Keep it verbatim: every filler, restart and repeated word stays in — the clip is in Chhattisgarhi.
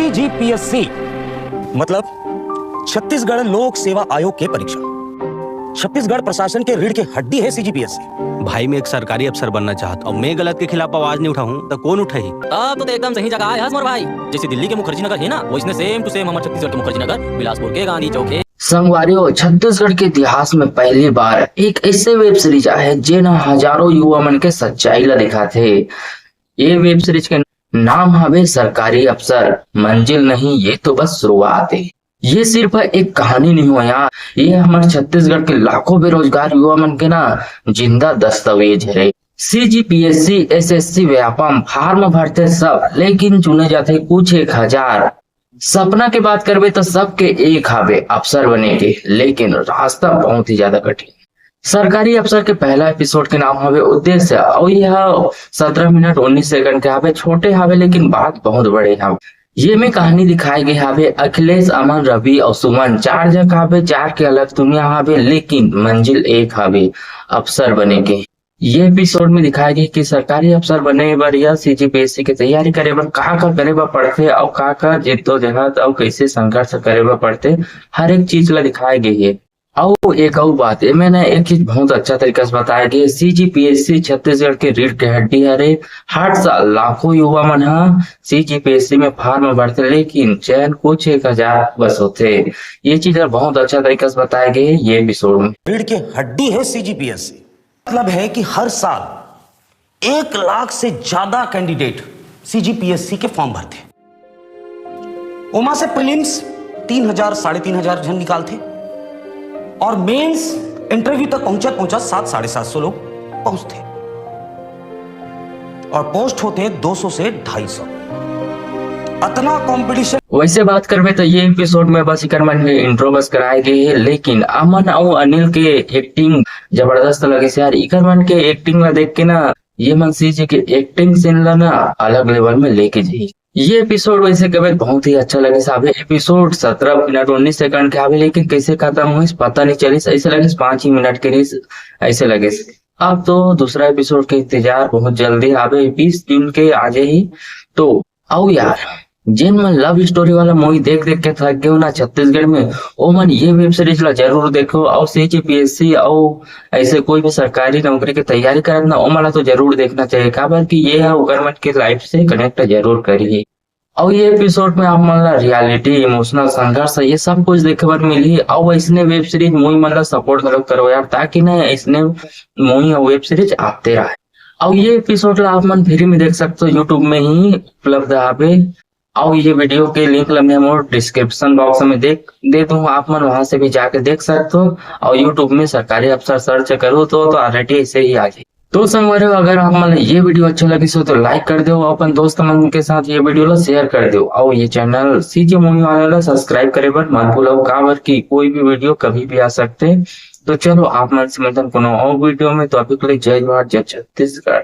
सीजीपीएससी मतलब छत्तीसगढ़ लोक सेवा आयोग के परीक्षा। छत्तीसगढ़ प्रशासन के रीढ़ के हड्डी है सीजीपीएससी। भाई, मैं एक सरकारी अफसर बनना चाहत हूँ, मैं गलत के खिलाफ आवाज नहीं उठाऊँ तो कौन उठाही? अब तो एकदम सही जगह आए हस मोर भाई। जैसे दिल्ली के मुखर्जी नगर है ना, वैसने same to same हमारे छत्तीसगढ़ के मुखर्जी नगर, बिलासपुर के गांधी चौक है। संगवारी हो, छत्तीसगढ़ के इतिहास में पहली बार एक ऐसे वेब सीरीज आए हे, जेन ह हजारों युवा मन के सच्चाई ला दिखाथे। ये वेब सीरीज के नाम हवे सरकारी अफसर, मंजिल नहीं, ये तो बस शुरुआत है। ये सिर्फ एक कहानी नहीं हो यार, ये हमारे छत्तीसगढ़ के लाखों बेरोजगार युवा मन के ना जिंदा दस्तावेज है। सीजीपीएससी, एसएससी, व्यापम, फार्म भरते सब, लेकिन चुने जाते कुछ एक हजार। सपना के बात करबे तो सबके एक हावे अफसर बने के, लेकिन रास्ता बहुत ही ज्यादा कठिन। सरकारी अफसर के पहला एपिसोड के नाम हवे उद्देश्य, और यह सत्रह मिनट उन्नीस सेकंड के हावे। छोटे हावे लेकिन बात बहुत बड़े हावे। ये में कहानी दिखाए गए हावे अखिलेश, अमन, रवि और सुमन, चार जग हावे, चार के अलग दुनिया हावे, लेकिन मंजिल एक हावे, अफसर बने के। ये एपिसोड में दिखाए गए कि सरकारी अफसर बने बर या सीजीपीएससी के तैयारी करे बर का का करे बर पड़थे और का का जिद्दोजहद और कैसे संघर्ष करे बर पड़थे, हर एक चीज ला दिखाए गए हे। अउ एक अउ बात, एमे ना एक चीज बहुत अच्छा तरीका से बताया गया, सीजीपीएससी छत्तीसगढ़ के रीढ़ के हड्डी हरे। हर साल लाखों युवा मन ह सीजीपीएससी में फार्म भरथे, लेकिन चयन कुछ एक हजार बस होथे। ये चीज ला बहुत अच्छा तरीका से बताया गया है ये एपिसोड में। रीढ़ के हड्डी है सीजीपीएससी, मतलब है कि हर साल एक लाख से ज्यादा कैंडिडेट सीजीपीएससी के फॉर्म भरथे। ओमा से प्रीलिम्स तीन हजार, साढ़े तीन हजार झन निकालथे और मेंस इंटरव्यू तक पहुंचत पहुंचत सात, साढ़े सात सौ लोग पहुंचथे और पोस्ट होथे दो सौ से ढाई सौ। अतना कंपटीशन। वैसे बात करबे तो ये एपिसोड में बस इकर मन के इंट्रो बस कराए गए हे, लेकिन अमन अउ अनिल के एक्टिंग जबरदस्त लगे से यार। इकर मन के एक्टिंग ला देख के ना ये मन सीजी के एक्टिंग सीन ला ना अलग लेवल में लेके जाही। ये एपिसोड वैसे कबे बहुत ही अच्छा लगे साहब। एपिसोड सत्रह मिनट उन्नीस सेकंड के हावे, लेकिन कैसे खत्म होइस पता नहीं चलिस, ऐसे लगिस पाँच ही मिनट के रहिस, ऐसे लगिस। अब तो दूसरा एपिसोड के इंतजार बहुत जल्दी आवे, बीस जून के आ जाही। तो अउ यार, जेन मन लव स्टोरी वाला मूवी देख देख के थक गए हो ना छत्तीसगढ़ में, ओ मन ये वेब सीरीज ला जरूर देखो। और सीजीपीएससी और ऐसे कोई भी सरकारी नौकरी की तैयारी करत ना, ओ मन ला तो जरूर देखना चाहिए, काबर कि ये है ओकर मन के लाइफ से कनेक्ट जरूर करिए। और ये एपिसोड में आप मन ला रियलिटी, इमोशनल संघर्ष, ये सब कुछ देखे बर मिलही। और ऐसने वेब सीरीज मूवी मन ला सपोर्ट घलो करो यार, ताकि ना ऐसने मूवी और वेब सीरीज आते रहे। और ये एपिसोड ला आप मन फ्री में देख सकते हो, यूट्यूब में ही उपलब्ध आवे। और ये वीडियो के लिंक ला मैं मोर डिस्क्रिप्शन बॉक्स में देख दे दूँ, आप मन वहां से भी जाके देख सकते हो। और यूट्यूब में सरकारी अफसर सर्च करो तो, तो ऑलरेडी ऐसे ही आ जाए। तो संगवारी हो, अगर आप मन ला ये वीडियो अच्छा लगिस हो तो लाइक कर दो, अपन दोस्त मन के साथ ये वीडियो ला शेयर कर दो, और ये चैनल सीजे मूवी वाला ला सब्सक्राइब करे बर मत भूलो, काबर कि कोई भी वीडियो कभी भी आ सकते। तो चलो आप मन से मिलते हैं कोनो और वीडियो में, तो अभी के लिए जय जोहार, जय छत्तीसगढ़।